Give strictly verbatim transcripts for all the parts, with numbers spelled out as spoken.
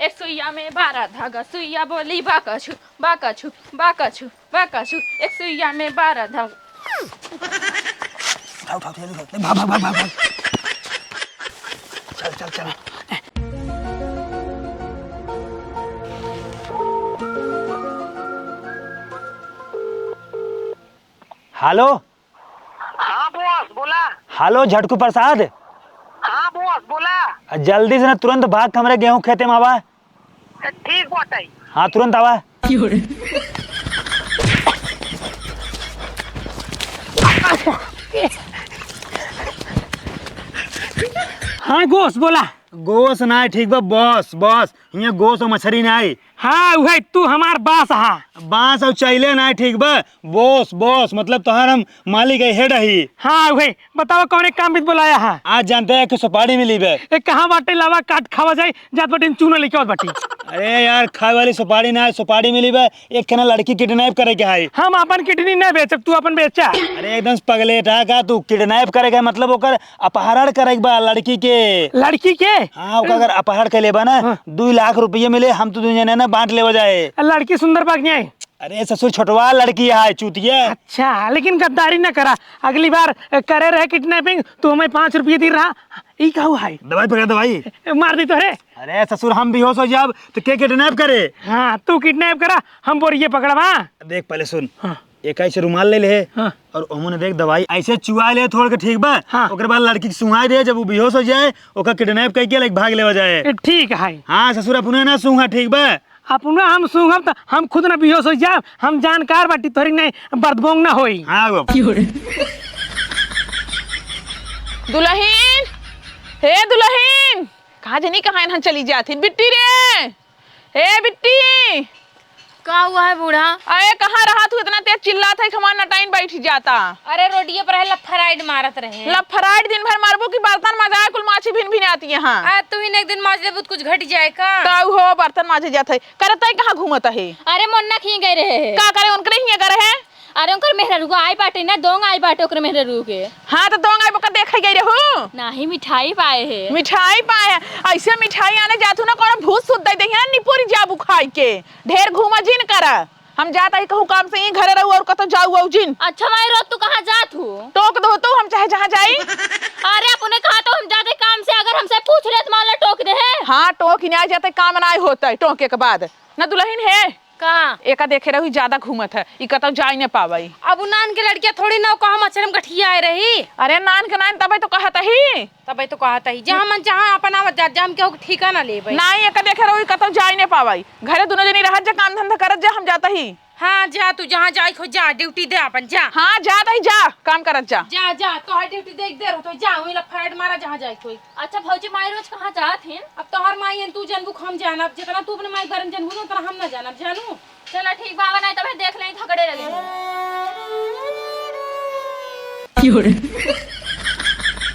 एक सुइया में बारह धागा, सुइया बोली बाकछू, बाकछू, बाकछू, बाकछू, एक सुइया में बारह धागा। उठा, उठा, उठा, उठा, भाग, भाग, भाग, भाग, भाग। चल, चल, चल। हेलो। हाँ बॉस, बोला। हेलो झटकू प्रसाद। हाँ बॉस, बोला। जल्दी से ना, तुरंत भाग, हमरे गेहूं खेते में आवा। ठीक बाटे। हाँ, तुरंत आवा। हाँ गोस, बोला। गोस ना, ठीक बा, बॉस, बॉस। हियाँ गोस और मछरी ना आई। हाँ, उहे तू हमार बास हा। बास और चैले ना, ठीक बा, बॉस, बॉस, मतलब तोहार हम मालिक है, हेड ही। हाँ, उहे। बतावा, कौने काम में बोलाया हा? आज जानते हैं कि सुपारी मिली बे। ए, कहाँ बाटे, लावा, काट खावा जाए, जात बाटी चूना लेके आवत बाटी। अरे यार, खाए वाली सुपारी ना है, सुपारी मिली बे। एक खे ना लड़की किडनैप करे के है। हम अपन किडनी ना बेचब, तू अपन बेचा। अरे एकदम पगलेट है का तू? किडनैप करे के मतलब ओकर अपहरण करे के बा लड़की के। लड़की के? हाँ, ओकर अगर अपहरण कर लेबा ना, हाँ। दू लाख रुपये मिले, हम तो दुइ जने ना बांट लेवा जाए। लड़की सुंदर बा कि नहीं? अरे ससुर, छोटवा लड़की है, चूतिया। अच्छा, लेकिन गद्दारी ना करा। अगली बार, ए, करे रहे किडनैपिंग, तू हमें पाँच रुपये दी रहा। ई का हुआ है? दवाई पकड़ा, दवाई। ए, मार दी तो रे। अरे ससुर, हम बेहोश हो जाब तो के किडनैप करे? हाँ, तू किडनैप करा, हम बोरिये पकड़वा। देख पहले सुन। हाँ। एक ऐसे रुमाल ले ले। हाँ। और ओमने देख दवाई ऐसे चुआ ले थोड़ के, ठीक बा? हाँ। ओकरे बाद लड़की के सुंघाई दे, जब वो बेहोश हो जाए, ओकर किडनैप करके लेके भाग लेवा जाए। ए, ठीक है। हाँ ससुर, अपने ना सूंघा, ठीक बा? अपना हम सूंघब त हम खुद ना बेहोश हो जाब। हम जानकार बाटी, तोहरी नहीं बर्दबोंग ना होई। हाँ बाबू। दुलहिन, हे दुलहिन, कहाँ जनी कहाँ इन्हन चली जात हिन? बिट्टी रे, हे बिट्टी। का हुआ है बूढ़ा? अरे कहाँ रहा तू, इतना तेज चिल्लात है, हमार नटाइन बैठ जाता। अरे रोडिये पर है, लफराइड मारत रहे। लफराइड दिन भर मारबू कि बर्तन मजाए, कुल माछी भिन भिन आती यहाँ। आ, तू ही ने एक दिन माज लेबू त कुछ घट जाए का? तऊ हो, बर्तन माजे जात है। करे तई कहाँ घूमत है? अरे मोन्ना खी गए रहे। का करे उनकरे हियाँ गए रहे? अरे उनकर मेहरारू को आई बाटे ना, दोंग आई बाटे ओकर मेहरारू के। हाँ तो दोंग आई बकर देखे गई रहू। नाही मिठाई पाए है। मिठाई पाए है? ऐसे मिठाई आने जात हूँ ना, कोनो भूत सूत दे दे है, निपोरी जाबू खाई के। ढेर घूमा जिन करा। हम जात आई कहूँ काम से, यहीं घरे रहू और कतो जाऊ आऊ जिन। अच्छा माई रोज तू कहाँ जात हूँ? टोक दो तू, हम चाहे जहाँ जाई। अरे अपने कहा तो हम जाते काम से, अगर हमसे पूछ ले तो मान लो टोक दे है। हाँ टोक ही नहीं जाते, काम नहीं होता है टोके के बाद। ना दुलहिन है। का? एका देखे रहू, ज्यादा घूमत है, ई कतौ जाई न पावई। अब उ नान के लड़किया थोड़ी ना कहा मच्छर में गठिया आए रही। अरे नान के नान, तबे तो कहत ही। तबे तो कहत ही, जहाँ मन जहाँ अपन आवत जात, जा हम केहू के ठीका ना लेबे। नाई, एका देखे रहू, ई कतौ जाई न पावई। घरे दुनो जनी रहत जा, काम धंधा करत जा, हम जात ही। हाँ, जा तू जहाँ जाई खो जा, ड्यूटी दे अपन, जा। हाँ, जात ही, जा, काम करत जा। जा, जा, तोहार ड्यूटी देख दे रहो, तो जा, वहीं लफराइट मारा जहाँ जाई कोई। अच्छा भौजी, माई रोज कहाँ जात हैं? अब तोहर माई हैं, तू जानबू, हम जानब। जितना तू अपने माई के बारे में जानबू ना, उतना हम ना जानब, जानू। चला ठीक बा, आवा, नहीं तो भाई देख लें, झगड़े लगे। की हो रे?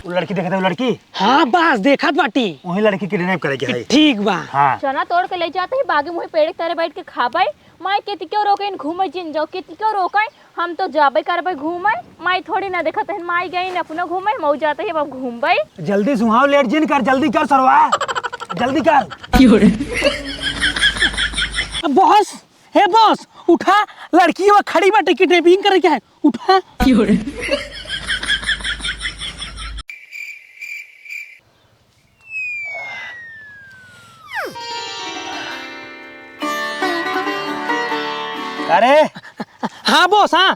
वो लड़की देखत है, वो लड़की? हाँ बस, देखत बाटी। वही लड़की किडनैप करे के है। ठीक बा। हाँ। चना तोड़ के ले जात ही, बागी मुँहे पेड़ के तरे बैठ के खाबे। माई केतिको रोकइन, घूमे जिन जाओ, केतिको रोकइन, हम तो जाबे करबे घूमे। माई थोड़ी ना देखत हन, माई गइन अपना घूमे, मऊ जात ही, अब घूमबे। जल्दी सुहाव, लेट जिन कर, जल्दी कर सरवा, जल्दी कर। की हो रे? बॉस, हे बॉस, उठा, लड़की वो खड़ी बाटे, किडनैपिंग करे के है, उठा। की हो रे? अरे। हाँ बॉस, हाँ।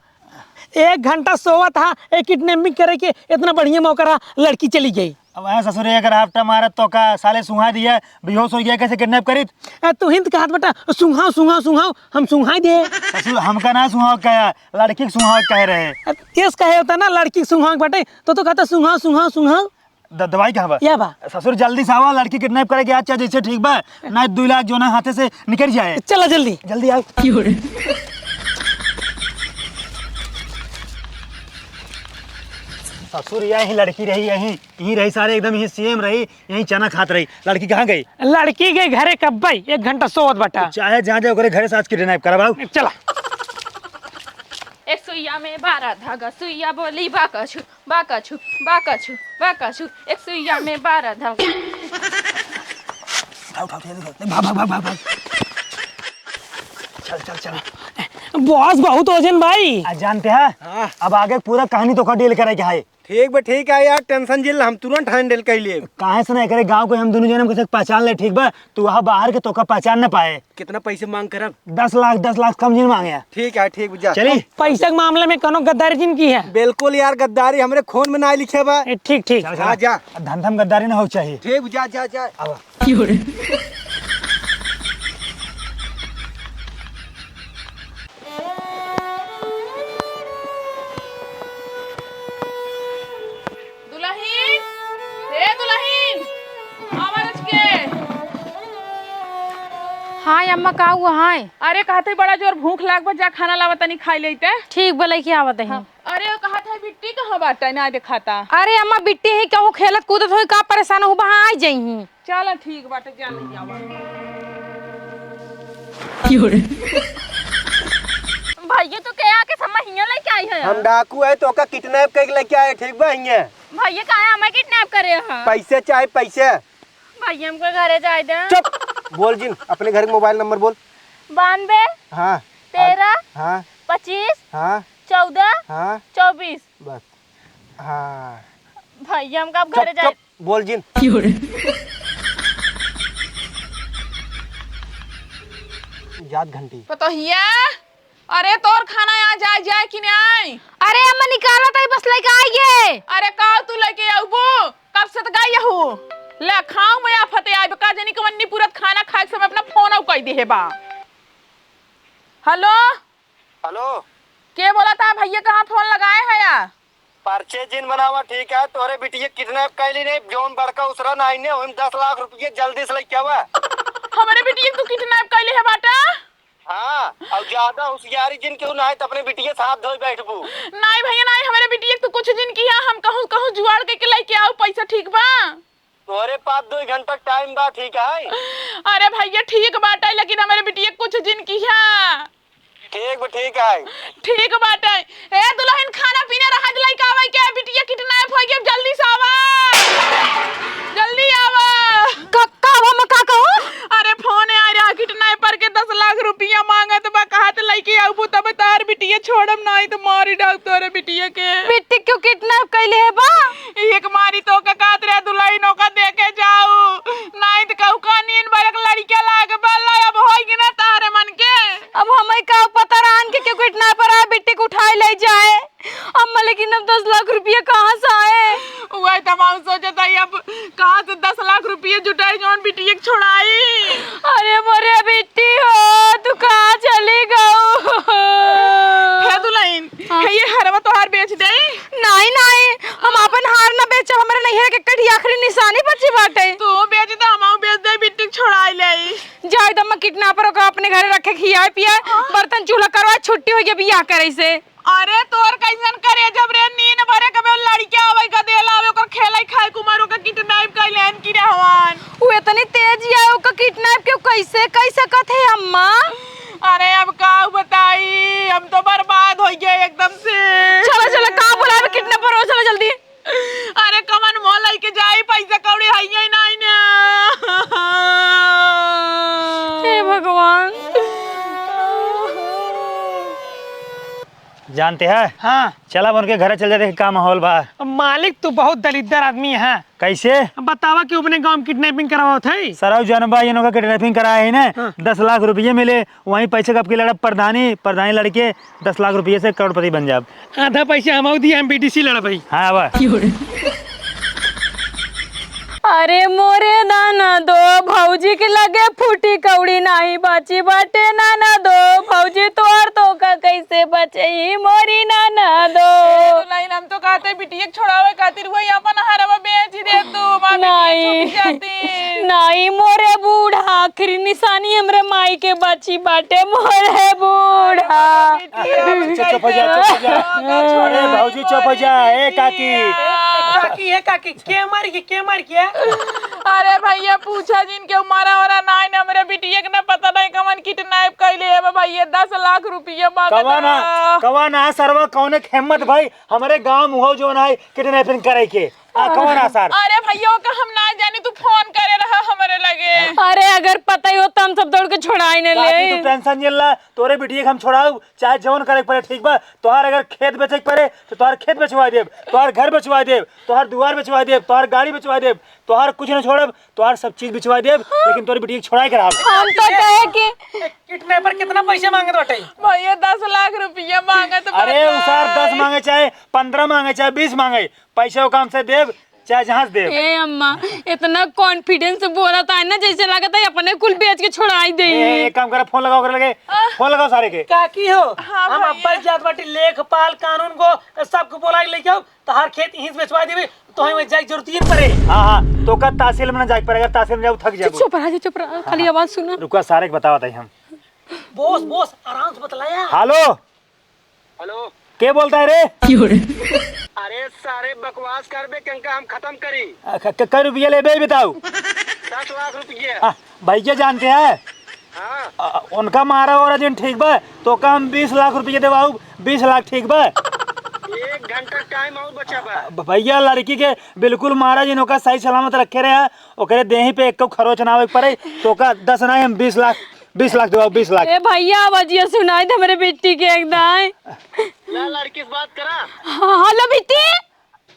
एक घंटा सोवत हा, एक किडनैपिंग करे के इतना बढ़िया मौका रहा, लड़की चली गई। अब ऐ ससुर, अगर आपटा मारत तो का, साले सुंघा दिया, बेहोश हो गया, कैसे किडनैप करित? ए, तू हिंद कहत बेटा, सुंघाओ, सुंघाओ, सुंघाओ, हम सुंघाई दे। ससुर, हमका ना सुंघाओ कहा, लड़की के सुंघाओ कह रहे। ए, केस कहे होता ना, लड़की के सुंघाओ के बाटे, तो, तो कहता सुंघाओ, सुंघाओ, सुंघाओ। द-, दवाई कहाँ बा? या बा। ससुर, जल्दी से आवा, लड़की किडनैप करे के आज चाहे जैसे ठीक बा, नहीं दुई लाख जो ना हाथे से निकल जाए। चला जल्दी। जल्दी आओ। की हो रे? ससुर, यही लड़की रही, यही, यही रही सारे, एकदम यही सेम रही, यही चना खात रही। लड़की कहाँ गई? लड़की गई घरे कब्बई, एक घंटा सोवत बाटा। चाहे जहाँ जाए, ओकरे घरे से आज किडनैप करवाओ। चला। एक सुइया में बारह धागा, सुइया बोली बाकछू, बाकछू, बाकछू, बाकछू, एक सुइया में बारह धागा। उठा, उठा, उठा, उठा। भाग, भाग, भाग, भाग, भाग। चल, चल, चल। बॉस, बहुत वजन भाई। आ, जानते हैं? हाँ। अब आगे पूरा कहानी तोका डील करे के है। ठीक बा, ठीक है यार, टेंशन जिन ला, हम तुरंत हैंडल कर लिए। काहे से ना, एकरे गाँव को हम दोनों जने में कैसे पहचान ले, ठीक बा? तू वहाँ बाहर के तोका पहचान ना पाए। कितना पैसे मांग करब? दस लाख, दस लाख कम जिन मांगे। ठीक है, ठीक बा, जा। चली। पैसा के मामले में कोनो गद्दारी जिन की है? बिल्कुल यार, गद्दारी हमरे खून में ना लिखे बा। ए, ठीक, ठीक। चल, चल। हाँ, जा। धंधा में गद्दारी ना हो चाहिए। ठीक बा, जा, जा, जा। अब दुलहिन, हे दुलहिन, आवा रच के। हाँ अम्मा, का हुआ है? अरे कहत है बड़ा जोर भूख लाग बा, जा खाना लावा तनी खाई लेते। ठीक बा, लइके आवत है। हाँ। अरे वो कहत है बिट्टी कहाँ बाटे, ना देखाता। अरे अम्मा, बिट्टी ही कहूँ खेलत कूदत होई, का परेशान हो, वहाँ आ जाई ही। चल ठीक बाटे, जा ले आवा। भैया, तू के आके सब हियां लेके आई है? हम डाकू है, तोका किडनैप करके लेके आए, ठीक बा? हियां। भैया, काहे हमें किडनैप करे हैं? पैसे चाहे, पैसे। भैया, हमको घरे जाए दे। चुप, बोल जिन, अपने घर के मोबाइल नंबर बोल। बानबे, हाँ। तेरह, हाँ। पच्चीस, हाँ। चौदह, हाँ। चौबीस। बस। हाँ। भैया, हमका अब चुप, घरे जाए। चुप, बोल जिन। जात घंटी। पतोहिया, अरे तोर खाना आ जाए, जाए कि नाहीं? अरे अम्मा, निकालत है, बस लेके आई है। अरे का तू लेके आउबू? कब से त गई हूँ। ले खाऊं मैं आफत आइब का, जनी कवन्नी पूरत खाना खाए के समय अपना फोन आउ कई दिहे बा। हेलो। हेलो। के बोलत है भैया, कहाँ फोन लगाए है या? पर्चे जिन बनावा, ठीक है, तोहरे बिटिया किडनैप कैली नहीं, जौन बड़का उसरा नाई ने, ओहिम दस लाख रुपये जल्दी से लेके आवा। हमरे बिटिया के तू किडनैप कैले है बाटा? हाँ, और ज्यादा होशियारी जिन केहू नाई तो अपने बिटिया से हाथ धोए बैठबू। नाई भैया नाई, हमरे बिटिया के तू कुछ जिन किहा, हम कहूँ, कहूँ जुआड़ के, के लेके आउ पैसा, ठीक बा? तोहरे पास दो घंटा टाइम बा, ठीक है? अरे भैया, ठीक बाटे, लेकिन हमरे बिटिया कुछ जिन किहा। ठीक बा, ठीक है। ठीक बाटे। ए दुलहिन, खाना पीना रहा, लइका आवे के, बिटिया किडनैप होइ गई, जल्दी से आवा, जल्दी आवा। का, का हुआ, मैं का कहूँ? अरे फोन आए रहा, किडनैपर के दस लाख रुपया मांगत बा, कहत लइके आउबू तब तार बिटिया छोड़ब, नाहीं तो मारी डाल तोरे बिटिया के। बिट्टी क्यों किडनैप कैले है बा? एक मारी तो का कहत रहे दुलहिन ओका देखे जाऊ, नाहीं तो कहू का नीन बरक लड़िका लाग बल्ला, अब होई कि ना तारे मन के। अब हमें का पता रहन के क्यों किडनैपर आए बिट्टी के उठाए ले जाए। अम्मा, लेकिन अब दस लाख रुपया कहाँ से आए? वही तो हम सोचत हई, अब कहाँ से दस लाख रुपया जुटाई जौन बिटिया के छोड़ाई? अरे मोरे बिट्टी हो, तू कहाँ चली गऊ? हे दुलहिन, हाँ। हे ये हरवा तोहार बेच दे? नाहीं, नाहीं, हम आपन हार ना बेचब, हमरे नैहर के कड़ी आखिरी निशानी बची बाटे। तू बेच दे, हम बेच दे, बिट्टी के छोड़ाई ले। जाए दम्मा, किडनैपर ओका अपने घरे रखे, खियाए पियाए, हाँ। बर्तन चूल्हा करवाए, छुट्टी होइ गई बियाह करे से। अरे तोर कैसन करे, जब रे नीन भरे कबे लड़िका आवे का देला आवे, ओकर खेले खाए के उमर, ओकर किडनैप कैले हन कि रे हवान। उ इतनी तेज है, ओकर किडनैप क्यों कैसे, कैसे कथे अम्मा? अरे अब का बताई, हम तो बर्बाद होइ गए एकदम से। चलो, चलो, का बुलावे किडनैपर हो, चलो जल्दी। अरे कमन मुँह लइके जाई, पैसा कौड़ी हइये नाई ना। हे भगवान। जानते हैं? हाँ। चला अब उनके घरे चल जाते हैं, का माहौल बा। मालिक, तू बहुत दलिद्दर आदमी है। कैसे? बतावा कि अपने गाँव में किडनैपिंग करावत है। सरऊ जनबा, इनों का किडनैपिंग कराए है ना, हाँ। दस लाख रुपये मिले, वहीं पैसे कब की लड़ब प्रधानी, प्रधानी लड़के दस लाख रुपये से करोड़पति बन जाब। आधा पैसा हमहू दिया, हम बीडीसी लड़बई। हाँ, आवा। अरे मोरे ननदो, भौजी के लगे फूटी कौड़ी नाही बाची बाटे ननदो, भौजी तोर धोखा कैसे बचई मोरी ननदो। ए, दुलहिन, हम तो कहते बिटिया के छोड़ावे खातिर वही अपन हरवा बेच दे तू, माँ बिटिया नहीं। छूट जाती। नहीं मोरे बूढ़ा, आखिरी निशानी हमरे माई के बची बाटे मोरे बूढ़ा। बिटिया चुप हो जा, चुप हो जा। अरे भौजी चुप हो जा, ए काकी। काकी, ए काकी, के मर गया, के मर गया? अरे भैया पूछा जिन के मारा वारा नाई न, हमरे बिटिया के न पता नहीं कमन किडनैप कैले है भैया, दस लाख रुपया मांगता। कवन आ, कवन आ सरवा, कौने के हिम्मत भाई हमरे गांव मुहो जो ना किडनैपिंग करे के? आ, कौन आसार? अरे भैया, ओका हम ना जानी, तू फोन करे रहा हमरे लगे। अरे, अगर पता ही होत, हम सब दौड़ के छोड़ाई न काकी, ले। तू टेंशन जिन ला, तोरे बिटिया के हम छोड़ाउब, चाहे जौन करे के पड़े, ठीक बा? तोहार अगर खेत बेचे के पड़े, तो तोहार खेत बेचवा देब, तोहार घर बेचवा देब, तोहार दुआर बेचवा देब, तोहार गाड़ी बेचवा देब, तोहार कुछ न छोड़ब, तोहार सब चीज बेचवा देब, लेकिन तोरे बिटिया के छोड़ाई के रहब। हम तो कहे कि ए, किडनैपर कितना पैसा मांगत बाटे? भैया, दस लाख रुपया मांगत अरे, बाटे। उसार दस मांगे, चाहे पन्द्रह मांगे, चाहे बीस मांगे, पैसा ओका हमसे देब, चाहे जहाज देब। ए अम्मा, इतना confidence से बोलत है ना, जैसे लागत है अपने कुल बेच के छोड़ाई दे। ए, एक काम करा, फोन लगाओ ओकरे लगे। फोन लगाओ सारे के। काकी हो, हाँ हम भैया। अब्बा जात बाटी लेखपाल कानून को सबको बोला के लेके आओ, तोहार खेत यहीं से बेचवा देबे, तोहे वहीं जाए के जरूरत ही न पड़े। हाँ, हाँ, तोका तहसील में ना जाए के पड़े, अगर तहसील में जाबू थक जाबू। चुप रहा जी, चुप रहा, खाली आवाज सुना। रुका, सारे के बतावत है हम। बॉस, बॉस, आराम से बतलाया। हेलो। हेलो। के बोलता है रे? अरे सारे बकवास कर बे, कंका हम खत्म करी। अ, क-, क-, कै रुपया लेबे, बताओ। दस लाख रुपया। आ, भैया जानते हैं? हाँ। अ, उनका मारा और जिन ठीक बा, तोका हम बीस लाख रुपया देवाऊ, बीस लाख ठीक बा? एक घंटा टाइम और बचा बा। ब-, भैया लड़की के बिल्कुल मारा जिन, ओका सही सलामत रखे रहे, ओकरे देही पे एको खरोच ना आवे के पड़े, तोका दस ना, हम बीस लाख, बीस लाख देवाऊ, बीस लाख। ए भैया, आवाजिया सुनाई दे हमरे बिट्टी के एक दाई। ला लड़की से बात करा। हाँ, हेलो बिट्टी।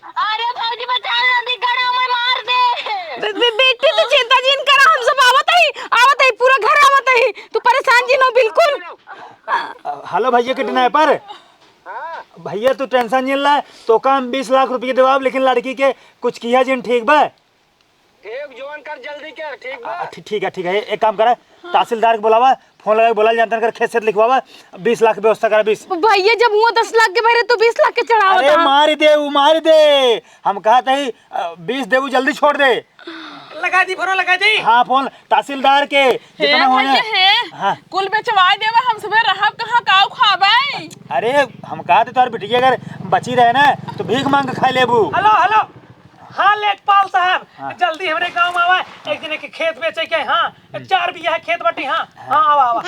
अरे भौजी बचा ले, नदी गड़ा में मार दे। बे-, बे-, बेटी तू चिंता जिन करा, हम सब आवत ही, आवत ही, पूरा घर आवत ही, तू परेशान जिन हो बिल्कुल। अ, हेलो भैया किडनैपर। हाँ। भैया तू टेंशन जिन ला, तोका हम बीस लाख रुपया देवाब, लेकिन लड़की के कुछ किहा जिन, ठीक बा? ठीक, जौन कर जल्दी कर, ठीक बा? अ, ठी-, ठीक है, ठीक है, एक काम करा, तहसीलदार के बुलावा, फोन लगा के बोला, जानता कर खेत से लिखवावा, बीस लाख व्यवस्था करा, बीस। भैया, जब हुआ दस लाख के भरे, तो बीस लाख के चढ़ावा अरे था। मार दे, वो मार दे। हम कहा था ही, अ, बीस दे, वो जल्दी छोड़ दे। लगा दी, फोन लगा दी। हाँ, फोन तहसीलदार के, हे जितना होने। भैया, हे। हाँ। कुल बेचवाई देवा, हम सबे रहब कहाँ, काऊ खाबे? अरे, हम कहा थे तोहर बिटिया अगर बची रहे ना, तो भीख मांग के खाई लेबू। हेलो, हेलो। हाँ, लेखपाल साहब, हाँ। जल्दी हमरे गाँव में आवा, एक जने के खेत बेचे के, हाँ, हम्म। चार बीघा खेत बाटी, हाँ, हाँ। हाँ, आवा, आवा।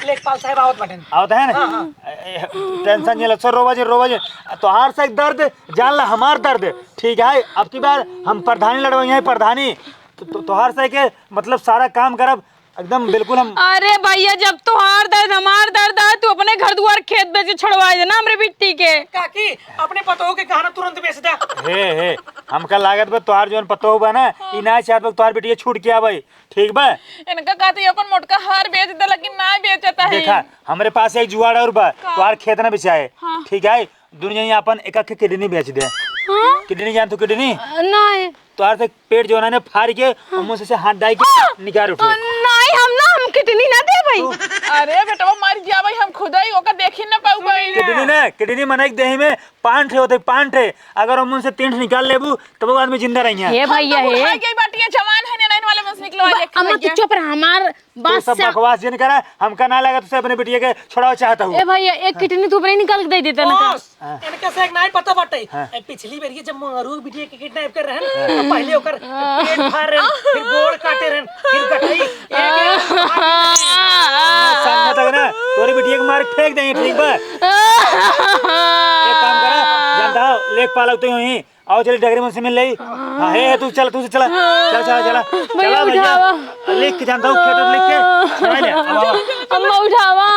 लेखपाल साहब आवत बाटेन। आवत है ना? हाँ, हाँ। ए, ए, टेंशन नहीं ले, सर, रोवा जिन, रोवा जिन। तोहार से एक दर्द, जान ला हमार दर्द, ठीक है? अब की बार हम प्रधानी लड़वाई हैं, प्रधानी। तो, तो, तोहार से के, मतलब, सारा काम करब, एकदम बिल्कुल हम अरे भैया, जब तोहार दर्द हमार दर्द है, तू अपने घर दुआर खेत बेच के छुड़वा दे ना हमरे बिट्टी के। काकी, अपने पतोह के गहना तुरंत बेच दे। हे, हे, हमका लागत बा तोहार जौन पतोह बा ना, हाँ। ई ना चाहत बा तोहार बिटिया छूट के आवे, ठीक बा? इनका कहते अपन मोटका हार बेच दे, लेकिन ना बेचता है। देखा, हमरे पास एक जुगाड़ और बा, का? तोहार खेत ना बिचाए, हाँ। ठीक है? दुनिया में अपन एक एक किडनी बेच दे। हाँ? किडनी जान तू किडनी? अ, नहीं। तोहार से पेट जो है ना फाड़ के हाँ। और मुंह से हाथ डाल के आ! निकाल उठे। अ, नहीं, हम ना, हम किडनी ना दे भाई। तू अरे बेटवा मर गया भाई, हम खुद ही ओका देखी ना पाऊ भाई। किडनी ना, किडनी मने एक देही में पाँच ठे होते, पाँच ठे। अगर हम उनसे तीन ठे निकाल लेबू, तब वो आदमी जिंदा रही है। हे भैया, हम तो हे। बुढ़ा गई बाटी, ये जवान है, नहीं वाले में से निकलवा बा-, ले अम्मा, तू भैया। चुप रह, हमार तो बात सब से बकवास जिन करा, हमका ना लगा तुझसे अपने बिटिया के छुड़ावा चाहता हूँ। ए भैया, एक किडनी तू अपने निकाल के दे देता ना का? बॉस, हाँ। इनका से एक नाई पता बाटे। हाँ। ए, पिछली बेर ये जब मंगरू बिटिया के किडनैप कर रहन, हाँ। तो पहले ओकर पेट फाड़ रहन, फिर गोड़ काटे रहन, फिर गटई, एक, एक संगत है ना, तोरी बिटिया के मार फेंक देंगे, ठीक बा? एक काम करा, जानता हो, लेखपाल तो यूं ही आओ, चली डगरी मुंशी मिल लेई। हाँ, हे, हे, तू चल, तू से चला। चल, चला, चला। भैया, चला, भैया। उठावा। लिख के जानता हूँ, खेत लिख के। सुनाई ले, अब आवा। अम्मा, उठावा।